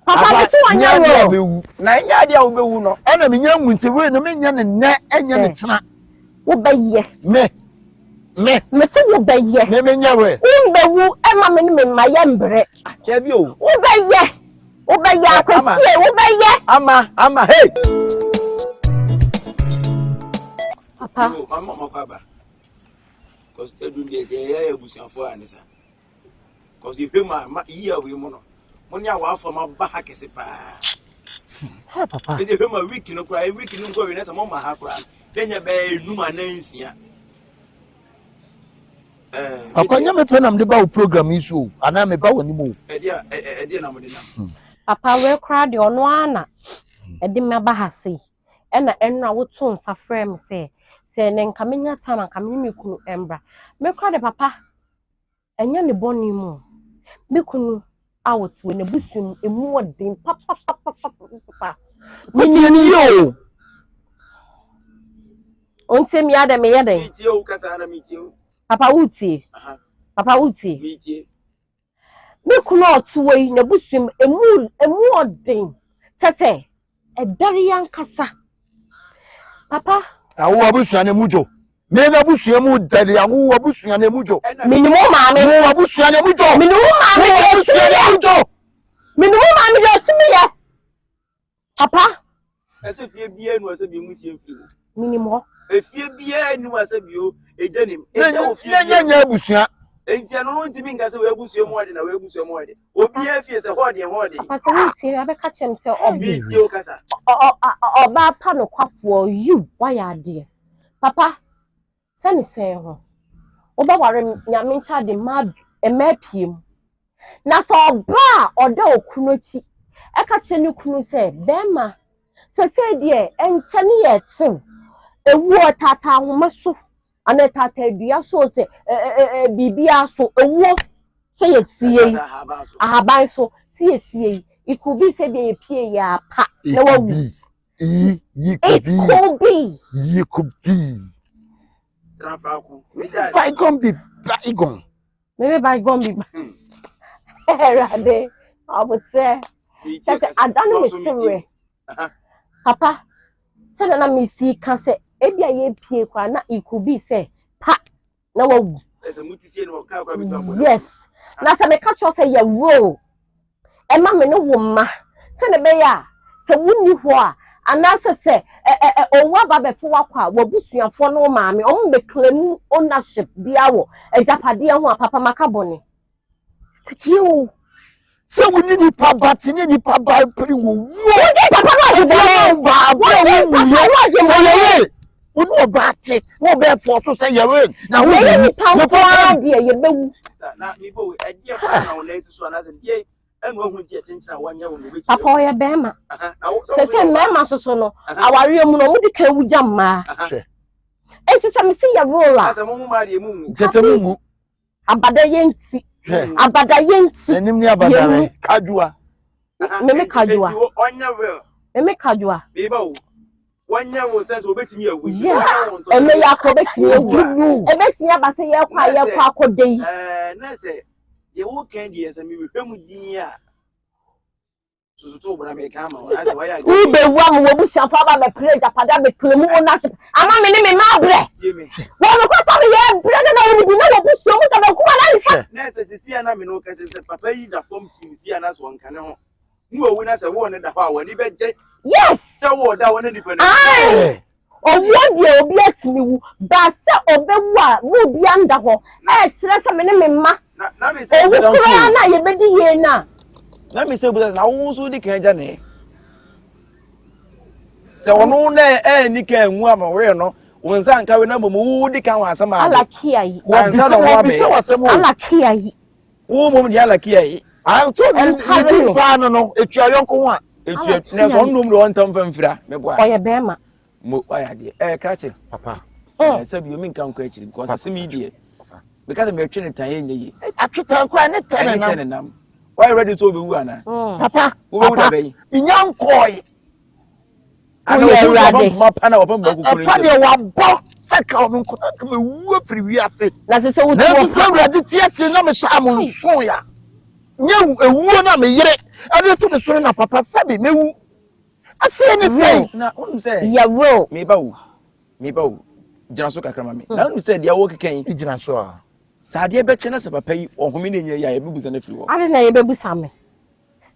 Papa me so wanyɛ will. Na ɛnyɛ adeɛ a wobɛwu no. Ɛna menya nwu nti wei no menyɛ ne nnɛ ɛnyɛ ne kyena. Wobɛyɛ. Me. Me. Me se wobɛyɛ. Me menyɛ wei. Wombɛwu ɛma me ne me mma yɛ mbrɛ. Dabi o. Wobɛyɛ. Wobɛyɛ akwasie wobɛyɛ. Ama ama hey. Papa. Yo, mama mama kɔ aba. Cause edu deɛ deɛ yɛ abusuafoɔ a ne sa. Cause yɛhwɛ mu a ma yi a wei mu no. Mo ne a wɔafa ma ba ha kɛse paa. Hey papa. Ɛsɛ hwɛ mu a week no koraa week no nkɔ wie na sɛ mo ma ha koraa. Dɛnyɛ bɛyɛ enum anaa nsia. Papa nyɛ me pɛ na mede ba wo program yi so o anaa meba w'anim o. Ɛdeɛ na mode nam. Papa wei koraa deɛ ɔno ara na ɛde me aba ha sei ɛna ɛno a woto nsa frɛ me sɛ sɛ ɛnɛ nka menya time anka me ne me kunu mbra. Me koraa de papa ɛnyɛ ne bɔne mu o. Me kunu a ɔte wɔ n'abusua mu emu ɔden papapapapapa. Wotie ne yie o. Ɔntie me adɛ meyɛ dɛn? Metie o kasa na metie o. Papa wotie. Papa wotie. Metie. Me kunu a ɔte wɔ yi n'abusua mu emu emu ɔden kyɛ sɛ ɛdɛre ankasa. Papa. Awo abusua no mu dwo. Me m'abusua mu dɛre awo abusua no mu dwo. Menim wo maame. Wo abusua no mu dwo. Menim wo maame. Wo abusua no mu dwo. Menim wo maame deɛ ɔtumi yɛ. Papa. Ɛsɛ fie biara nu asɛ bi mu sie mfiri mu. Menim hɔ. Efie biara nu asɛ bi o egya nim. Egya wɔ fie biara. Nyɛ nyɛ abusua. Enti ɛno no ntumi nka sɛ wɔ abusua mu ɔde na wɔ abusua mu ɔde. Obiara fie sɛ hɔ deɛ hɔ de. Papa sɛ wotie abɛka kyerɛ me sɛ ɔb. o kasa. Ɔbaa pa nokwafoɔ yiw wayɛ adeɛ. Papa sɛ ne sɛn ho. Wobɛware nyame nkyɛ ade mmaa mmaa pie mu. Na sɛ ɔbaa a ɔda okunu akyi ɛka kyerɛ ne kunu sɛ bɛrima sɛsɛɛ deɛ ɛnkyɛ ne yɛ tew ewuo ɛtaataa ahoma so anaa ɛtaataa dua so sɛ ɛɛ biribiara so ewuo sɛ yɛsie yi ahaban so sɛ yɛsie yi it could be sɛ deɛ yɛpie yɛ apa na wawu it could be it could be bygone be bygone maybe bygone be ɛwurade ɔbotɛ kyɛ sɛ ada no me sereɛ papa sɛdeɛ na mesi ka sɛ ebi a yɛpie koraa na it could be sɛ pa na wawu yes na sɛ meka kyerɛ sɛ yɛ will ɛma me ne wo mma sɛdeɛ ɛbɛyɛ a sɛ wonni hɔ a anaasɛ sɛ ɛ ɛ owu aba bɛfo wakɔ a w'abusuafoɔ ne wo maame ɔmo bɛ claim ownership bia wɔ agyapadeɛ ho a papa maka bɔne. Tie o sɛ wo ne nipa ba te ne nipa ba pere wɔ wuo. Wodi papa no ɔgye bɔne. Wodi papa no ɔgye bɔne. Sɛ wo ne ɔbaa te na ɔbɛɛ fɔ so sɛ yɛwe na wo yɛ nipa nko ara deɛ yɛbɛwu. Na mebɔ ɛdeɛ paa na wo nan si so anaasɛ deɛ ɛna wahu nti ɛkyenkyene a wɔnyɛ wo no wobɛtumi Papa ɔyɛ bɛrima. Sɛ sɛ mmarima soso no awareɛ mu no ɔmo de ka ewu gya mmaa. Eti sɛ mesi yɛ role a. Asɛ mo mu maa deɛ mu ngu. Kyɛ sɛ mu ngu. Abada yɛ nti. Abada yɛ nti. N'anim ne abada rɛ kadua. Meme kadua. Ɔnyɛ will. Meme kadua. Meba o. Wɔnyɛ wo sɛ sɛ obetumi awu. Yes. Ɛnɛ yɛ akɔ obetumi awu. Ebetumi aba sɛ yɛkɔ a yɛkɔ akɔ de yi. Ɛɛ na sɛ deɛ woka deɛ sɛ mehwɛ mu din a wobɛwu ama w'abusuafo aba bɛpere agyapade abɛkura mu ownership ama me ne me mma abrɛ wɔn nokɔtɔ me yɛ brɛ ne na wɔn bi na wɔbusua mu gyama kuma na nsa. na ɛsɛ sisi a na me no kɛse sɛ papa yi da fam tim si a na so ɔnka ne ho ne wawu na sɛ wɔn ne da hɔ a wɔn ani bɛgye. Yes. Sɛ wɔn da wɔn ne nipa no. Ayi. Owuo deɛ obi atumi wu, but sɛ ɔbɛwu a na obi anda hɔ, ɛkyerɛ sɛ me ne me mma, owu koraa no a yɛbɛdi yie no a. Na me sɛ bisa na wo nso di kan agya ne sɛ ɔno na ɛni kan nwu ama wɔyɛ no wɔn nsa nka we na mmom wo di kan wɔ asɛm ade. Ala kia yi. Ansa na wɔn abɛyɛ. Ala kia yi. Wo mmom deɛ ala kia yi. Ato ne ne paa no no etua yɔnko ho a. Etua na sɛ ɔno mmom deɛ ɔntam fa mfira mɛboa. Ɔyɛ bɛrima. Mo wayɛ adeɛ ɛɛ krakye. Papa. Ɛɛ sɛbi omi nka nkɔ akyiri because asɛm yi deɛ meka sɛ mɛtwe ne tan ɛnyɛ yie. Atwe tan koraa ne tɛ ne nam. Ɛne tɛ ne nam. Wayɛ ready sɛ wobɛwu anaa? Papa. Wobɛwu da bɛyi. Nya nkɔɔe. Ana Woyɛ ohu sɛ Awurade. ɔbɛn poma pa na wɔbɛn poma kuku ne Ɛpa nsam. deɛ wabɔ sɛ ka ɔno nko na nka mewu afiri wiase. Na sɛ sɛ wotu Nanso wɔ sɛ Awurade te ase na metaa mo nsoe a, nyɛ ewuo na me yere ɛde to me so no na papa sɛbe mɛwu. Aseɛ ne sɛn? Na wonim sɛ. Yɛ will. Meba o, meba o, gyina so kakra ma me. Na wonim sɛ deɛ wokeka yi. Gyina so a. Sɛ adeɛ bɛkyɛ na sɛ papa yi ɔhome na ɛnyɛ yie a, yɛbɛbusa no afiri hɔ. Adɛn na yɛbɛbusa me?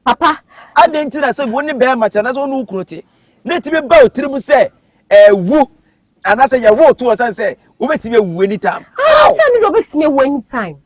Papa. Adɛn nti na sɛ wo ne bɛrima te anaasɛ wo ne wo kunu te na ɛtumi ba wo tirim sɛ ɛwu anaasɛ yɛwo to ɔsan sɛ wobɛtumi awu anytime? Ah, sɛ ne deɛ wobɛtumi awu anytime.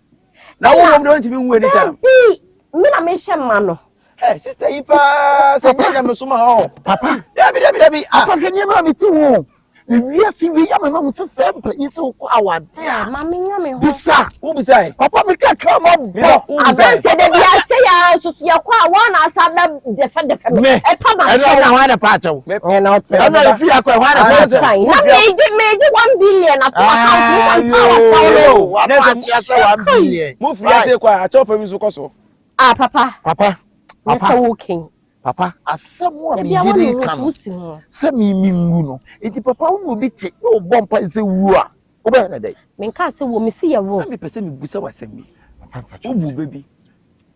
Na wo wɔm deɛ wontumi nwu anytime. Dabi, me na mehyɛ mma no. Hey, sister yi paa sɛ nyɛ nyame soma hɔ. Papa. Dabi dabi dabi. Ah. Papa hwɛ nneɛma a mete ho. Ewiase wei ama mahu sɛ sɛ mpanyin sɛ wokɔ awade a. Ma me nya me ho. Bisa. Wobisa ɛ. Papa me kakra ma bɔ. Aberante da bi ase ya nso so yɛkɔ a wɔn na asa bɛ dɛfɛdɛfɛ me. Me. Ɛtɔ ma Ɛna kyɛw. ɔna hwan na pa akyɛw. Ɛna ɔkyɛ. Ɛna efi akɔ hwan na pa akyɛw. Fine. Na meegye meegye 1 billion ato account mu na mpa wakyɛw no. Wapa akyɛ sɛ 1 billion. Mo firi ase kɔ a akyɛw pa bi nso kɔ so. Ah papa. Papa. Nyɛ Papa. sɛ wo king. Papa, asɛm a me Ebia yere wɔne reka no wo si ho. sɛ me menwu no, nti papa wo ne obi te na ɔbɔ mpae sɛ wu a, wobɛyɛ no dɛn? Menkaa sɛ wo, mese yɛ wo. Na mepɛ sɛ mebisa wo asɛm bi. Papa mpakyɛw. Wobu bɛ bi.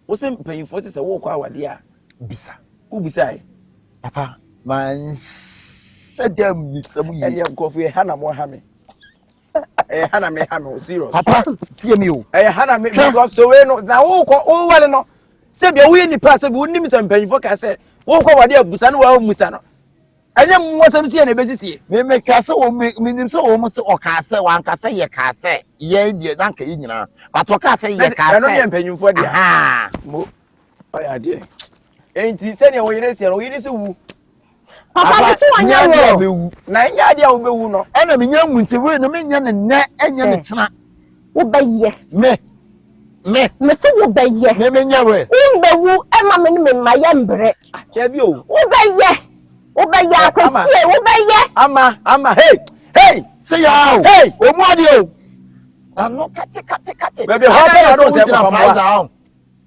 Wo se mpanyimfoɔ te sɛ worekɔ awadeɛ a. Bisa. Wobisae? Papa, manhyɛ da mmisa mu yie. Ɛneɛ nkurɔfoɔ yi, ɛha na moha me. Ɛyɛ ha na meha me o, serious. Papa, tie me o. Ɛyɛ ha na me, Hwɛ. because sɛ wei no, na wokɔ, wowale no, sɛ bia woyɛ nipa sɛ bi wonim sɛ mpanyinfoɔ ka sɛ wokɔ wade abusa no wɔamusa no ɛnyɛ mmoasɛm sie na ɛbɛsisie. Me me ka sɛ wɔn me menim sɛ wɔn sɛ ɔkaa sɛ wanka sɛ yɛ kaa sɛ yɛn deɛ na nka yɛ nyinaa but ɔkaa sɛ yɛ kaa sɛ. Ɛno deɛ mpanyinfoɔ deɛ. Mo ɔyɛ adeɛ. Enti sɛdeɛ wo yere seɛ no wo yere sɛ wu. Papa me so wanyɛ wo. Na ɛnyɛ adeɛ a wobɛwu no. Ɛna menya nwu nti wei no menyɛ ne nnɛ ɛnyɛ ne kyena. Wobɛyɛ. Me. Me. Me se wobɛyɛ. Me menyɛ wei. Wombɛwu ɛma me ne me mma yɛ mbrɛ. Ah, dabi o. Wobɛyɛ. Wobɛyɛ akwasie wobɛyɛ. Ama ama hey hey. Se ya o. Hey. Omu adeɛ o. Ano kate kate kate. Baabi hɔ apɛ na ɔde sɛ kɔfa mmoa.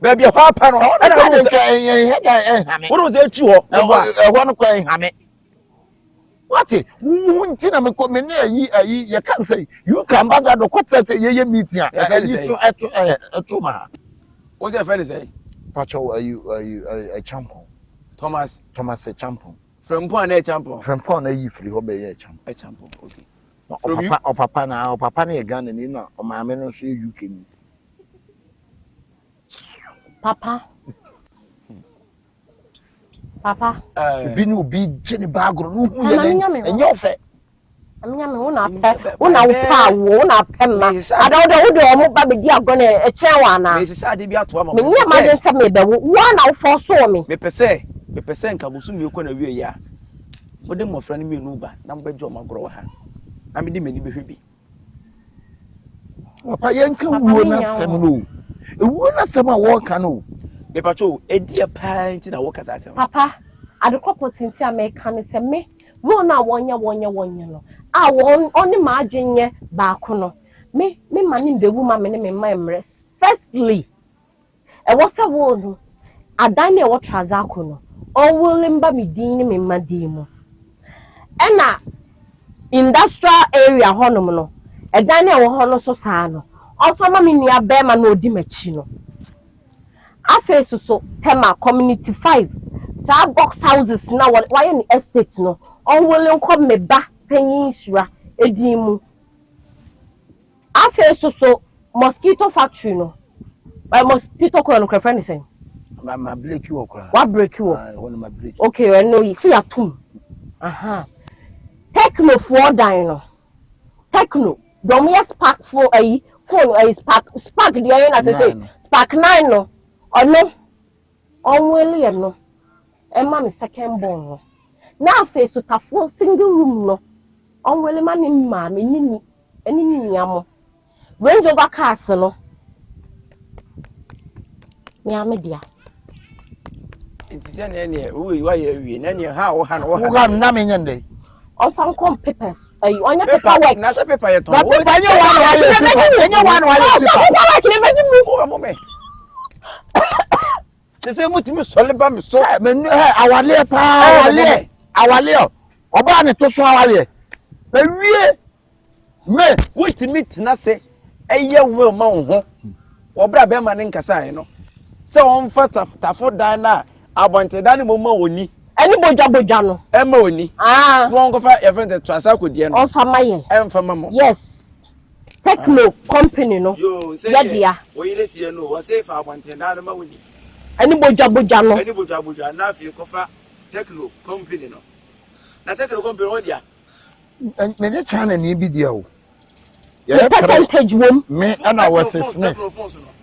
Baabi hɔ apa no ɛna wode sɛ wode sɛ akyi hɔ ɛhɔ no kɔ ɛhame wate wo nti na mekɔ me ne ayi ayi yɛka no sɛ uk ambassador kɔtɛ sɛ yɛyɛ meeting a ayi to ɛto ɛto ma ha wo sɛ ɛfɛ ne sɛ pakyɛw ayi ayi ɛkyampɔn Thomas Thomas ɛkyampɔn Frɛmpɔn ana ɛkyampɔn Frɛmpɔn na ayi firi hɔ bɛyɛ ɛkyampɔn ɛkyampɔn okay ɔpapa ɔpapa na ɔpapa no yɛ Ghana ni na ɔmaame no nso yɛ UK ni. Papa. Papa. Obi ne obi gye ne baagoro no hu yɛ dɛ ɛnyɛ ɔfɛ. Nyame wo na apɛ wo na wopɛ awo wo na apɛ mma ada wo de wo de ɔmo ba bɛdi agorɔ na ɛkyɛn wɔ anaa. Mehyehyɛ ade bi ato ama mo. Menyɛ m'adwene sɛ mebɛwo wo a na wofɔ soo me. Mepɛ sɛ mepɛ sɛ nka bosom mmienu kɔ na wie yɛ a mode mmɔfra no mmienu ba na mobɛgye ɔmo agorɔ wɔ ha na mede m'ani bɛhwɛ bi. Papa yɛnka wuo no asɛm no o. Ewuo no asɛm a wɔreka no o. Mepakyɛ o, ɛdeɛ paa nti na woka saa asɛm no? Papa, ade korɔ pɔtee nti a meka ne sɛ me, wɔn a wɔnyɛ wɔnyɛ wɔnyɛ no, a wɔn ɔne m'adwene nyɛ baako no, me, me ma no mbɛwu ma me ne me mma mmerɛ. Firstly, Ɛwɔ sɛ will no, adan no a ɛwɔ Trazaco no, ɔnwille mba me din ne me mma din mu. Ɛna industrial area hɔnom no, ɛdan no a ɛwɔ hɔ no nso saa no, ɔmfa ma me nua barima no a ɔdi m'akyi no. Afei nso so, Tema Community 5, saa box houses no a wɔayɛ no estate no, ɔnwille nkɔ me ba panyin Nhyira din mu. Afei nso so mosquito factory no, eh, mosquito coil no kora frɛ ne sɛn? Ma ma break wɔ kora. Wa break wɔ. Ah, ɛhɔ no ma break. Okay, ɛno yi sɛ yɛatom. Aha. Technofoɔ dan no. Techno. Deɛ ɔmo yɛ spark phone ayi phone ayi spark spark deɛ ɔyɛ na sɛ sɛ spark 9 no ɔno ɔnwele no ɛma me second born no. Na afei so tafoɔ single room no ɔnwele ma ne maame ne ni ɛne ne nua mo Range Rover cars no me ara me dea. Nti sɛ neɛ neɛ wowei wayɛ awie na neɛ ha a woha no woha no na menyɛ ndɛ. Ɔmfa nkɔm papers ɛyi ɔnyɛ paper work. Na sɛ paper yɛ tɔn. Na paper nyɛ wa na wayɛ paper ɛnyɛ wa na wayɛ paper. Ɔsɛ paper work na ɛmɛdi mu. Wowɛ mo mɛ. Sɛ sɛ mutumi sɔle ba me so. Ɛ mɛ ɛ awaleɛ paa awaleɛ awaleɛ ɔbaa ne to so awaleɛ mɛ wie. Me. Wotumi tena ase yɛ will ma wo ho wɔ berɛ a bɛrima no nkasaeɛ no sɛ ɔmfa tafo dan no a Abɔnteda no mmom ma wɔni. Ɛne bodwabodwa no. Ɛma wɔni. Ah. Na wɔnkɔfa yɛfrɛ no sɛ toasa akodeɛ no. Ɔmfa ma yɛn. Ɛmfa ma mo. Yes. Techno company no. Yoo, sɛ Yɛ dea. Wo yere seɛ no, wɔse fa abɔnteda no ma wɔni. Ɛne bodwabodwa no. Ɛne bodwabodwa na afei kɔfa Techno company no. Na Techno company no wɔn dea. Me ne China ni bi deɛ o. Ne percentage wom. Me ɛna Wesley Smith.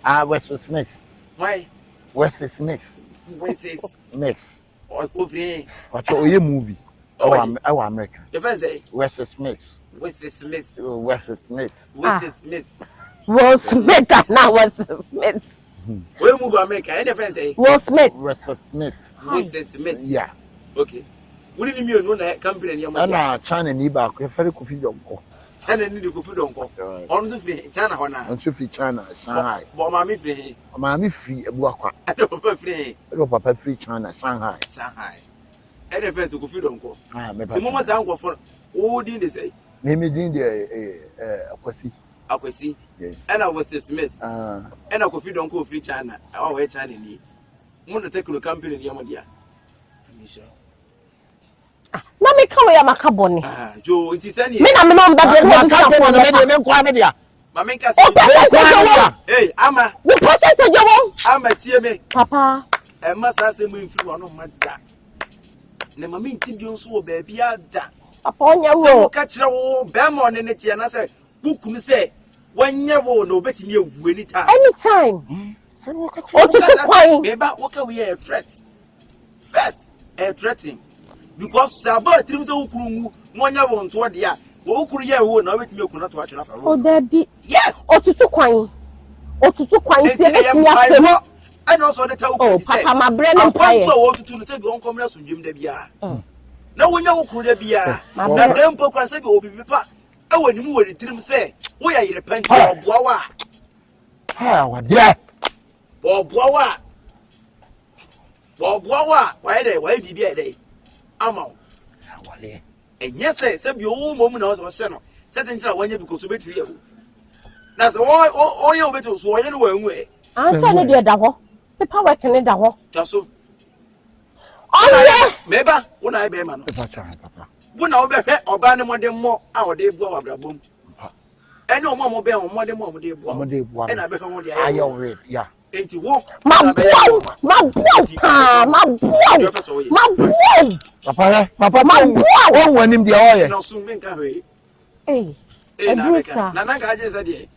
Ah Wesley Smith. Why? Wesley Smith. Wesley Smith. Ofiri. Ɔkyɛ ɔyɛ movie. Ɛwɔ ɛwɔ America. Efe nsɛ. Wesley Smith. Wesley Smith. Wesley Smith. Wesley Smith. Will Smith ana Wesley Smith. Ɔyɛ movie America ɛna efe nsɛ. Will Smith. Wesley Smith. Wesley Smith. Yeah. Okay. Wuli ni mienu na company ni ɛmo. Ɛna China ni baako yɛfrɛ Kofi Dɔnkɔ. China ni de Kofi Dɔnkɔ. Ɔno nso firi China hɔ naa. Ɔno nso firi China Shanghai. Bɔ ɔmaame firi he. Ɔmaame firi Abuakwa. Ɛna papa firi he. Ɛna papa firi China Shanghai. Shanghai. Ɛna fɛn ti Kofi Dɔnkɔ. Ah, me papa. Ti mo ma saa nkɔfo no, wo din de sɛ? Me me din de ɛɛ ɛɛ Akwasi. Akwasi. Ɛna Wesley Smith. Ɛna Kofi Dɔnkɔ ofiri China. Ɛwɔ wɔyɛ China ni. Mo na Tekno company ni ɛmo dea. Ah, na meka wei a maka bɔne. Ah, jo nti sɛ Me na me na ɔmba deɛ na Maka abusuafoɔ bɔne me bɛka. deɛ me nkoa me dea. Ma menka Wo sɛ percentage wɔ mu. Hey, ama. Wo percentage wɔ mu. Ama tie me. Papa. Ɛma saa asɛm yi mfiri w'ano mma da. Na ma mente bio nso wɔ baabi ada. Papa ɔnyɛ Sɛ wo. woka kyerɛ wo bɛrima ɔne ne teɛ na sɛ wo kunu sɛ wanyɛ wo na obetumi awu anytime. Anytime. Otutu kwan. Meba woka wei yɛ threat. First, ɛyɛ threatening. Because sɛ abɔ atirim sɛ wo kunu nwu na ɔnyɛ wo ntoɔ deɛ a, wo kunu yɛ wo na wobɛtumi aku no ato atwene afa O dabi. Yes. Otutu kwan. Otutu kwan nti ebetumi afam. Ɛna ɔsɔ de ta wo Oh, kunu sɛ papa mabrɛ ne mpaeɛ. akwantu a wɔtutu no sɛ bi ɔnkɔmena asomdwem da biara. Na wonya wo kunu da biara. Na Mabrɛ. sɛ mpo kora sɛ bi wɔ biribi pa ɛwɔ ne mu wɔ ne tirim sɛ woyɛ yere pa nti ɔboa wo a. Awadeɛ. Ɔboa wo a. Ɔboa wo a wayɛ dɛ wayɛ biribi a ɛdɛ ama wo. Awadeɛ. Ɛnyɛ sɛ sɛ bi owó mmom na ɔsɛ ɔhyɛ no sɛ kyenkyere a wanya bi kɔ so obetumi awu. Na sɛ ɔyɛ obetumi so ɔyɛ no wɔ anwu ɛ. Ansa ne deɛ da hɔ. Paper work ne da hɔ. Twa so. Ɔyɛ. Meba wo na ayɛ bɛrima no. Wo na wobɛhwɛ ɔbaa ne mmɔdemmɔ a ɔde boa wɔ abrabɔ mu. Ɛne ɔmo a wɔbɛn wɔn mmɔdemmɔ a wɔde boa wo. Ɛna abɛhwɛ wɔn de ayɛ wo. Enti wo. Maboa wo, maboa wo paa, maboa wo, maboa wo. Papa hɛ, papa maboa wo. Wɔn wɔn anim deɛ ɔyɛ. Na ɔso menka hwee. Ei, ɛduru saa. Nana nka adwene sɛ deɛ.